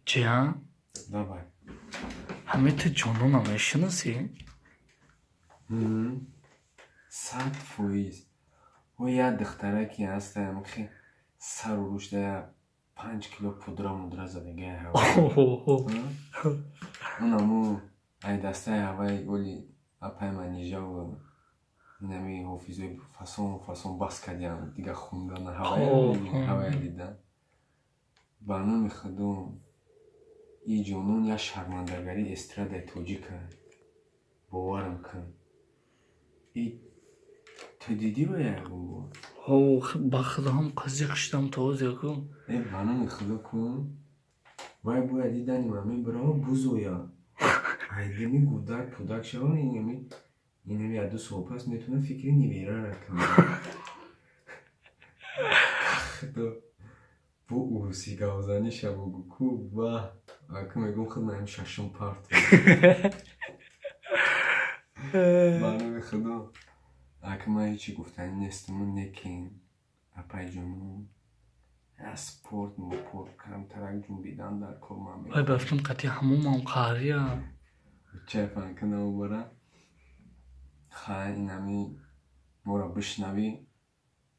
Ҷиян. Давай. Ҳамин ту Ҷонона мешиносӣ? 100%. О, як духтараке ҳастам, хе сару рӯшда 5 кило пудра мудра задагиа. Унаму ай дастаи ҳавай оли апай Манижаву инами ҳофизои фасон фасон бас кардиам дига хундана ҳавая дида. Ба номи Худо, и Ҷонон як шармандагарии эстрадаи тоҷика, боварам кун. И ту дидӣ ба ягон бор? Ба Худо, ҳам қазиқ шудам то озяку. Э, ба номи Худо кун, вай бояд дидани ман мебарама бузоя, айдими гудак пудак шава. Инами як ду сол пас метавонам фикри наберара кунам. Худо, бо урусӣ гавзанӣ шабогу ку ва ака мегӯм, худ наим шашум парт. Ба номи Худо, ака, ман ҳечи гуфтанӣ нестаму, некин апай Ҷонон я спорт мупорт камтарак ҷунбидан дар кор ман. Вай, ба фикрам, қатъи ҳамомам қаҳрия. Чайфан кунам бора. Хай, инами моро бишнавӣ,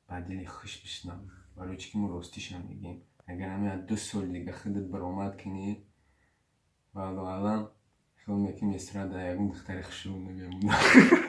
ба дили хуш бишнав, барои чӣ ки мо ростиша мегӯем. Агар ҳами 2 соли дига худат баромад кунӣ, валлоҳу аълам, хиёл мекунем, эстрада ягон духтари хушрӯ намемонад.